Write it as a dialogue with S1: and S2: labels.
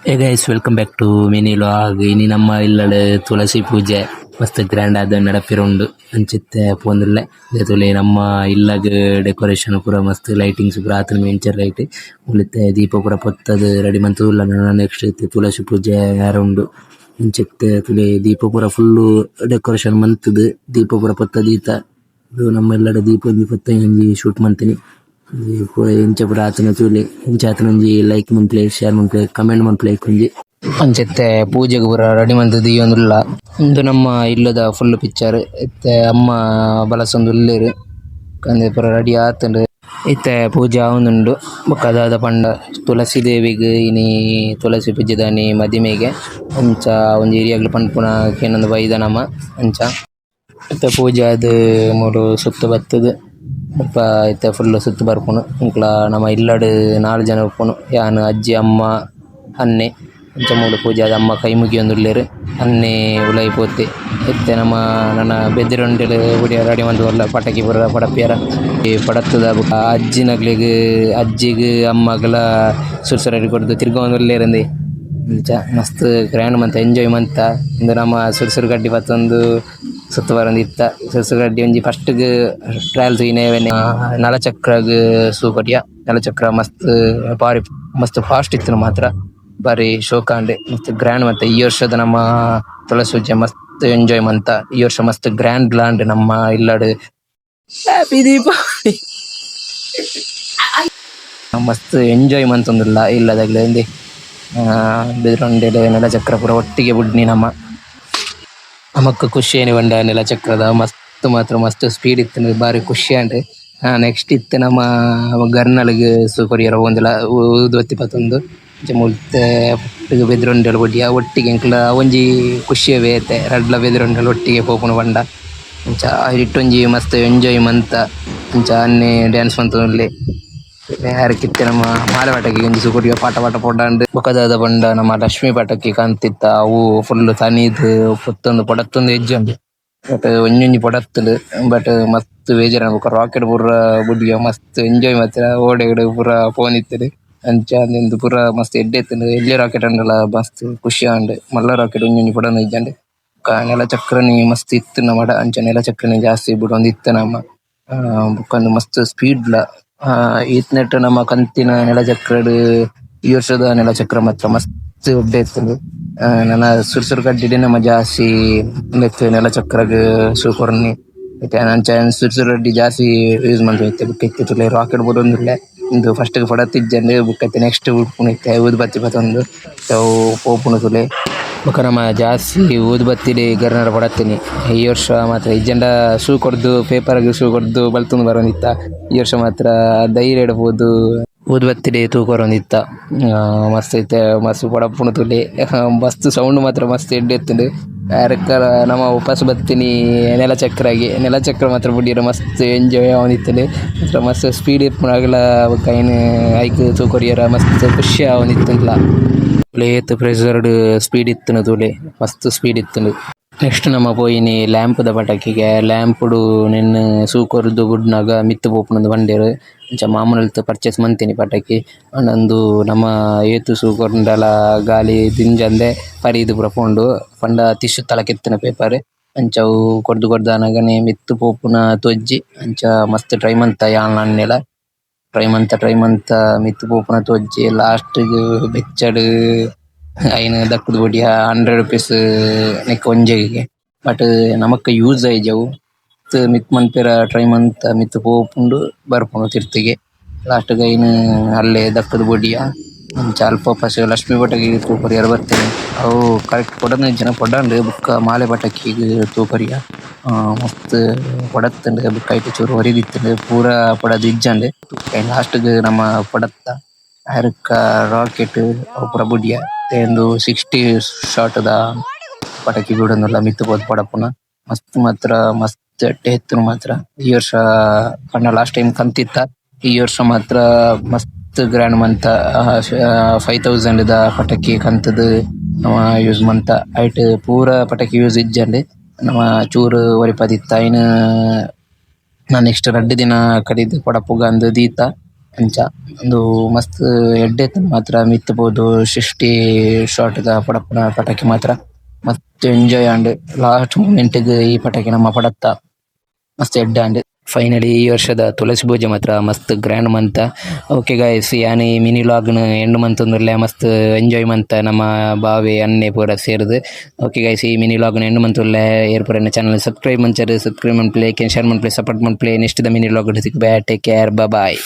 S1: Hey guys, welcome back to mini vlog. ಇನಿ ನಮ್ಮ ಇಲ್ಲಡ್ ತುಳಸಿ ಪೂಜೆ ಮಸ್ತ್ ಗ್ರ್ಯಾಂಡ್ ಆದ್ ನಡಪೆರೆ ಉಂಡು. ಅಂಚಿತ್ತೆ ಪೋವೊಂದುಲ್ಲೆ. ತೂಲೆ ನಮ್ಮ ಇಲ್ಲಗ್ ಡೆಕೊರೇಷನ್ ಪೂರ ಮಸ್ತ್ ಲೈಟಿಂಗ್ಸ್ ಪೂರ ಆತುಂಡು ಮಿಂಚ ಲೈಟ್. ಇತ್ತೆ ದೀಪ ಪೂರ ಪೊತ್ತದು ರೆಡಿ ಮಂತುದುಲ್ಲ ನನ ನೆಕ್ಸ್ಟ್ ಇತ್ತೆ ತುಳಸಿ ಪೂಜೆ ಆವೆರೆ ಉಂಡು. ಇಂಚಿತ್ತೆ ತೂಲೆ ದೀಪ ಪೂರ ಫುಲ್ಲ್ ಡೆಕೊರೇಷನ್ ಮಂತುದು ದೀಪ ಪೂರ ಪೊತ್ತದು ದೀತ. ಉಂದು ನಮ್ಮ ಇಲ್ಲಡ್ ದೀಪ ಒಂಜಿ ಪೊತ್ತಯಿನ ಒಂಜಿ ಶೂಟ್ ಮಂತಿನಿ. ಎಂಚ ಪೂರ ಆತುಂಡ ತೂಲೆ. ಎಂಚ ಆತುಂಡು ಒಂಜಿ ಲೈಕ್ ಮನ್ಪುಲೆ, ಶೇರ್ ಮನ್ಪುಲೆ, ಕಮೆಂಟ್ ಮನ್ಪುಲೆ ಐಕೊಂಜಿ. ಅಂಚ ಇತ್ತೆ ಪೂಜೆಗ್ ಪೂರ ರೆಡಿ ಮಂತ್ ದೀವೊಂದುಲ್ಲ. ಉಂದು ನಮ್ಮ ಇಲ್ಲದ ಫುಲ್ಲ್ ಪಿಕ್ಚರ್. ಇತ್ತೆ ಅಮ್ಮ ಬಲಸೊಂದು ಉಲ್ಲೆರ್. ಉಂದು ಪೂರ ರೆಡಿ ಆತುಂಡು. ಇತ್ತೆ ಪೂಜೆ ಆವೊಂದುಂಡು. ಬೊಕ ದಾದ ಪಂಡ ತುಳಸಿ ದೇವಿಗ್ ಇನಿ ತುಳಸಿ ಪೂಜೆದಾನಿ ಮದಿಮೆಗೆ ಅಂಚ ಒಂಜಿ ಹಿರಿಯಕ್ಲ್ ಪನ್ಪುನ ಕೇನೊಂದು ಬೈದ ನಮ ಅಂಚ. ಇತ್ತೆ ಪೂಜೆ ಆದ್ ಮೂಲು ಸುತ್ತು ಬತ್ತುದು ಮುಲ್ಪ ಇತ್ತೆ ಫುಲ್ಲ್ ಸುತ್ತು ಬರ್ಪುನು. ಎಂಕ್ಲ ನಮ ಇಲ್ಲಡ್ ನಾಲ್ ಜನ ಉಪ್ಪುನು ಯಾನ್, ಅಜ್ಜಿ, ಅಮ್ಮ, ಅಣ್ಣೆ. ಅಂಚ ಮೂಲು ಪೂಜೆ ಆದ್ ಅಮ್ಮ ಕೈ ಮುಗಿಯೊಂದುಲ್ಲೆರ್. ಅಣ್ಣೆ ಉಲಾಯಿ ಪೋತೆ. ಇತ್ತೆ ನಮ ನನ ಬೆದ್ರುಂಡೆಲ್ ಬುಡಿಯೆರೆ ರೆಡಿ ಮಂತೊಂದುಲ್ಲ ಪಟಾಕಿ ಪೂರ ಪಡಪಿಯರ. ಈ ಪಡತುದ ಬೊಕ ಅಜ್ಜಿನಕ್ಲೆಗ್ ಅಜ್ಜಿಗ್ ಅಮ್ಮಗ್ಲ ಸುರ್ಸುರಡಿ ಕೊರ್ದು ತಿರ್ಗೊಂದುಲ್ಲೆರ್ ಇಂದೇ. ಇಂಚ ಮಸ್ತ್ ಗ್ರ್ಯಾಂಡ್ ಮಂತ ಎಂಜಾಯ್ ಮಂತ. ಉಂದು ನಮ ಸುರ್ ಸುರ್ ಕಡ್ಡಿ ಪತ್ತೊಂದು ಸುತ್ತು ಬರೊಂದಿತ್ತ. ಸುರ್ ಸುರ್ ಕಡ್ಡಿ ಒಂಜಿ ಫಸ್ಟ್ ಗ್ ಟ್ರಯಲ್ ತೂಯಿನವೇ ನಲಚಕ್ರಗ್ ಸೂ ಕೊರಿಯ. ನಲಚಕ್ರ ಮಸ್ತ್ ಬಾರಿ ಮಸ್ತ್ ಫಾಸ್ಟ್ ಇತ್ತುಂಡು ಮಾತ್ರ. ಬಾರಿ ಶೋಕಾಂಡ್ ಮಸ್ತ್ ಗ್ರ್ಯಾಂಡ್ ಮಂತ. ಈ ವರ್ಷದ ನಮ್ಮ ತುಳಸಿ ಪೂಜೆ ಮಸ್ತ್ ಎಂಜಾಯ್ ಮಂತ. ಈ ವರ್ಷ ಮಸ್ತ್ ಗ್ರ್ಯಾಂಡ್ ಲ ಆಂಡ್ ನಮ್ಮ ಇಲ್ಲಡ್. ಹ್ಯಾಪಿ ದೀಪಾವಳಿ. ಮಸ್ತ್ ಎಂಜಾಯ್ ಮಂತೊಂದುಲ್ಲ ಇಲ್ಲದಗ್ಲ್ ಇಂದೇ ಬೆದ್ರುಂಡೆಡ್ ನೆಲಚಕ್ರ ಪೂರ ಒಟ್ಟಿಗೆ ಬುಡ್ನಿ ನಮ. ನಮಕ್ ಖುಷಿ ಏನಿ ಪಂಡ ನೆಲಚಕ್ರದ ಮಸ್ತ್ ಮಾತ್ರ ಮಸ್ತ್ ಸ್ಪೀಡ್ ಇತ್ತುಂಡು ಬಾರಿ ಖುಷಿ ಆಂಡ್. ನೆಕ್ಸ್ಟ್ ಇತ್ತೆ ನಮ ಗರ್ನಲ್ಗ್ ಸೂ ಕೊರಿಯೆರೆ ಪೋವೊಂದುಲ್ಲ ಊದುಬತ್ತಿ ಪತೊಂದು. ಅಂಚ ಮುಲ್ತ ಬೆದ್ರುಂಡೆಲ್ ಬುಡಿಯ ಒಟ್ಟಿಗೆ ಎಂಕಲ್ನ ಅವೊಂಜಿ ಖುಷಿಯೇ ಬೇತೆ ರಡ್ಡ್ಲ ಬೆದ್ರುಂಡೆಲ್ ಒಟ್ಟಿಗೆ ಪೋಪುನು ಪಂಡ. ಅಂಚ ಐಟೊಂಜಿ ಮಸ್ತ್ ಎಂಜಾಯ್ ಮಂತ. ಅಂಚ ಅಣ್ಣೆ ಡ್ಯಾನ್ಸ್ ಮಂತೊಂದುಲ್ಲೆ. ಇತ್ತೆ ನಮ ಮಾಲೆ ಪಟಾಕಿ ಒಂಜಿ ಸೂ ಕೊರಿಯ ಪಾಟ ಪಾಟ ಪೋಡಾಂಡ್. ಬೊಕ ದಾದ ಪಂಡ ನಮ ಲಕ್ಷ್ಮಿ ಪಟಾಕಿ ಕಂತಿತ್ತ ಅವು ಫುಲ್ಲ್ ತನಿದ್ ಪೊತ್ತೊಂದು ಪೊಡತ್ತೊಂದು ಇಜ್ಜಂಡ್. ಬಟ್ ಒಂಜೊಂಜಿ ಪೊಡತ್ತ್ಂಡ್ ಬಟ್ ಮಸ್ತ್ ಬೇಜಾರ್ ಬೊಕ ರಾಕೆಟ್ ಪೂರ ಬುಡಿಯ ಮಸ್ತ್ ಎಂಜಾಯ್ ಮಾತ್ರ ಓಡೆಡ್ ಪೂರ ಪೋವೊಂದಿತ್ತುಂಡು. ಅಂಚ ಉಂದು ಪೂರ ಮಸ್ತ್ ಎಡ್ಡೆ ಇತ್ತುಂಡು. ಎಲ್ಯ ರಾಕೆಟ್ ಆಂಡಲ ಮಸ್ತ್ ಖುಷಿ ಆಂಡ್. ಮಲ್ಲ ರಾಕೆಟ್ ಒಂಜೊಂಜಿ ಪುಡೊಂದು ಇಜ್ಜಂಡ್. ಬೊಕ ನೆಲಚಕ್ರನೆ ಮಸ್ತ್ ಇತ್ತ್ ನಮಡ ಅಂಚ ನೆಲಚಕ್ರನೆ ಜಾಸ್ತಿ ಬುಡೊಂದಿತ್ತ ನಮ. ಬೊಕ ಉಂದು ಮಸ್ತ್ ಸ್ಪೀಡ್ ಲ ಈತ್ನೇಟ ನಮ ಕಂತಿನ ನೆಲಚಕ್ರಡ್ ಈ ವರ್ಷದ ನೆಲಚಕ್ರ ಮಾತ್ರ ಮಸ್ತ್ ಎಡ್ಡೆ ಇತ್ತುಂಡು. ನನ ಸುರು ಸುರು ಕಡ್ಡಿಡೆ ನಮ ಜಾಸ್ತಿ ಉಂದೆಕ್ ನೆಲಚಕ್ರಗ್ ಸೂ ಕೊರ್ನಿ. ಇತ್ತೆ ಅಂಚ ಸುರು ಸುರು ಕಡ್ಡಿ ಜಾಸ್ತಿ ಯೂಸ್ ಮಂತೊಂದಿತ್ತೆ. ಬೊಕ ಇತ್ತೆ ತೂಲೆ ರಾಕೆಟ್ ಬುಡೊಂದುಲ್ಲೆ. ಉಂದು ಫಸ್ಟ್ ಗ್ ಪೊಡತ್ತಿಜ್ಜಂಡ್ ಬೊಕ ಇತ್ತೆ ನೆಕ್ಸ್ಟ್ ಬುಡ್ಪುನು ಇತ್ತೆ ಊದುಬತ್ತಿ ಪತೊಂದು. ಇತ್ತೆ ಅವು ಪೋಪುಂಡು ತೂಲೆ. ಬೊಕ ನಮ ಜಾಸ್ತಿ ಊದುಬತ್ತಿಡ್ ಗರ್ನಾಲ್ ಪೊಡತ್ತಿನಿ. ಈ ವರ್ಷ ಮಾತ್ರ ಇಜ್ಜಂಡ ಸೂ ಕೊರ್ದು ಪೇಪರ್ ಗ್ ಸೂ ಕೊರ್ದು ಬಲ್ತೊಂದು ಬರೊಂದಿತ್ತ. ಈ ವರ್ಷ ಮಾತ್ರ ಧೈರ್ಯಡ್ ಪೋದು ಊದುಬತ್ತಿಡೆ ತೂ ಕೊರೊಂದಿತ್ತ. ಮಸ್ತ್ ಇತ್ತೆ ಮಸ್ತ್ ಪೊಡಪುಂಡು ತೂಲೆ. ಮಸ್ತ್ ಸೌಂಡ್ ಮಾತ್ರ ಮಸ್ತ್ ಎಡ್ಡೆ ಇತ್ತುಂಡು. ಅರೆಕ್ಕಲ ನಮ ವಾಪಸ್ ಬತ್ತಿನಿ ನೆಲಚಕ್ರಗ್. ನೆಲಚಕ್ರ ಮಾತ್ರ ಬುಡಿಯೆರೆ ಮಸ್ತ್ ಎಂಜಾಯ್ ಆವೊಂದಿತ್ತುಂಡು. ಮಾತ್ರ ಮಸ್ತ್ ಸ್ಪೀಡ್ ಇಪ್ಪುನಗಲ ಬೊಕ ಐನ್ ಐಕ್ ತೂ ಕೊರಿಯೆರೆ ಮಸ್ತ್ ಖುಷಿ ಆವೊಂದಿತ್ತುಂಡುಲ. ಏತ್ ಪ್ರೆಷರ್ ಡ್ ಸ್ಪೀಡ್ ಇತ್ತುಂಡು ತೂಲೆ ಮಸ್ತ್ ಸ್ಪೀಡ್ ಇತ್ತುಂಡು. ನೆಕ್ಸ್ಟ್ ನಮ ಪೋಯಿನಿ ಲ್ಯಾಂಪ್ ದ ಪಟಾಕಿಗ್. ಲ್ಯಾಂಪ್ ಡು ನೆನ್ನ್ ಸೂ ಕೊರ್ದು ಬುಡ್ನಗ ಮಿತ್ತ್ ಪೋಪುಂಡು ಪಂಡೆರ್. ಅಂಚ ಮಾಮುನಲ್ತ್ ಪರ್ಚೇಸ್ ಮಂತಿನಿ ಪಟಾಕಿ. ಆಂಡ ಉಂದು ನಮ ಏತ್ ಸೂ ಕೊರ್ಂಡಲ ಗಾಳಿ ದಿಂಜಂದೆ ಪರಿದ್ ಪೂರ ಪೋಂಡು. ಪಂಡ ಟಿಶ್ಯೂ ದ ಲೆಕ ಇತ್ತಿನ ಪೇಪರ್. ಅಂಚ ಅವು ಕೊರ್ದು ಕೊರ್ದು ಆನಗನೆ ಮಿತ್ತ್ ಪೋಪುನ ತೋಜ್ಜಿ. ಅಂಚ ಮಸ್ತ್ ಟ್ರೈ ಮಂತ ಯಾನ್ಲ ಅಣ್ಣೆಲ. ಟ್ರೈ ಮಂತ ಟ್ರೈ ಮಂತ ಮಿತ್ತ್ ಪೋಪುನ ತೋಜ್ಜಿ. ಲಾಸ್ಟ್ ಗ್ ಬೆಚ್ಚಡ್ ಐನ್ ದಕ್ಕುದು ಬುಡಿಯ 100 ರುಪೀಸ್ ನೆಕ್ ಒಂಜೆಗ್. ಬಟ್ ನಮಕ್ ಯೂಸ್ ಆಯಿಜಿ ಅವು. ಮಿತ್ತ್ ಮನ್ಪೆರೆ ಟ್ರೈ ಮಂತ ಮಿತ್ತ್ ಪೋಪುಂಡು ಬರ್ಪುಂಡು ತಿರ್ತುಗೆ. ಲಾಸ್ಟ್ ಗ್ ಐನ್ ಅಲ್ಲೇ ದಕ್ಕುದು ಬುಡಿಯ. ಅಂಚ ಅಲ್ಪ ಫಸ್ಟ್ ಲಕ್ಷ್ಮಿ ಪಟಾಕಿ ತೂ ಕೊರಿಯೆರೆ ಬತ್ತಿನಿ. ಅವು ಕರೆಕ್ಟ್ ಪೊಡೊಂದಿಜ್ಜಿಡ ಪೊಡಂಡ್ ಬೊಕ್ಕ ಮಾಲೆ ಪಟಾಕಿಗ್ ತೂ ಕೊರಿಯ. ಮಸ್ತ್ ಪೊಡತ್ಂಡ್ ಬೊಕ ಐಟ್ ಚೂರು ಒರಿದಿತ್ತುಂಡು ಪೂರ ಪೊಡದಿಜ್ಜಂಡ್. ಲಾಸ್ಟ್ ಗ್ ನಮ ಪೊಡತ್ತ ಅರುಕ ರಾಕೆಟ್ ಅವು ಪೂರ ಬುಡಿಯ. ಉಂದು 60 ಶಾಟ್ ದ ಪಟಾಕಿ ಬುಡೊಂದುಲ್ಲ ಮಿತ್ತ್ ಪೋದು ಪಡಪುನ. ಮಸ್ತ್ ಮಾತ್ರ ಮಸ್ತ್ ಎಡ್ಡೆ ಇತ್ತುಂಡು ಮಾತ್ರ. ಈ ವರ್ಷ ಪಂಡ ಲಾಸ್ಟ್ ಟೈಮ್ ಕಂತಿತ್ತ. ಈ ವರ್ಷ ಮಾತ್ರ ಮಸ್ತ್ ಗ್ರ್ಯಾಂಡ್ ಮಂತ. 5000 ದ ಪಟಾಕಿ ಕಂತುದು ನಮ ಯೂಸ್ ಮಂತ. ಐಟ್ ಪೂರ ಪಟಾಕಿ ಯೂಸ್ ಇಜ್ಜಂಡ್. ನಮ ಚೂರು ಒರಿಪಾದಿತ್ತ ಐನ್ ನೆಕ್ಸ್ಟ್ ರಡ್ಡ್ ದಿನ ಕರೀದ್ ಪಡಪುಗ ಅಂದ್ ದೀತ. ಅಂಚ ಉಂದು ಮಸ್ತ್ ಎಡ್ಡೆ ಇತ್ತ್ಂಡ್ ಮಾತ್ರ ಮಿತ್ತ್ ಪೋದು 60 ಶೋಟ್ ದ ಪುಡಪುನ ಪಟಾಕಿ ಮಾತ್ರ ಮಸ್ತ್ ಎಂಜಾಯ್ ಆಂಡ್ ಲಾಸ್ಟ್ ಮೂಮೆಂಟ್ ಗ್ ಈ ಪಟಾಕಿ ನಮ ಪುಡತ ಮಸ್ತ್ ಎಡ್ಡೆ ಆಂಡ್. ಫೈನಲಿ ಈ ವರ್ಷದ ತುಳಸಿ ಪೂಜೆ ಮಾತ್ರ ಮಸ್ತ್ ಗ್ರ್ಯಾಂಡ್ ಮಂತ. ಓಕೆ ಗೈಸ್, ಯಾನ್ ಈ ಮಿನಿ ವ್ಲಾಗ್ ನು ಎಂಡ್ ಮಂತೊಂದುಲ್ಲೆ. ಮಸ್ತ್ ಎಂಜಾಯ್ ಮಂತ ನಮ್ಮ ಬಾವೆ ಅಣ್ಣೆ ಪೂರ ಸೇರ್ದ್. ಓಕೆ ಗೈಸ್, ಈ ಮಿನಿ ವ್ಲಾಗ್ ನು ಎಂಡ್ ಮಂತೊಂದುಲ್ಲೆ. ಏರ್ ಪೂರ ಎನ್ನ ಚಾನಲ್ ಸಬ್ಸ್ಕ್ರೈಬ್ ಮಂಚರ್ ಸಬ್ಸ್ಕ್ರೈಬ್ ಮನ್ಪುಲೆ, ಶೇರ್ ಮನ್ಪುಲೆ, ಸಪೋರ್ಟ್ ಮನ್ಪುಲೆ. ನೆಕ್ಸ್ಟ್ ದ ಮಿನಿ ವ್ಲಾಗ್ ಡ್ ತಿಕ್ಕುವೆ. Take care, bye.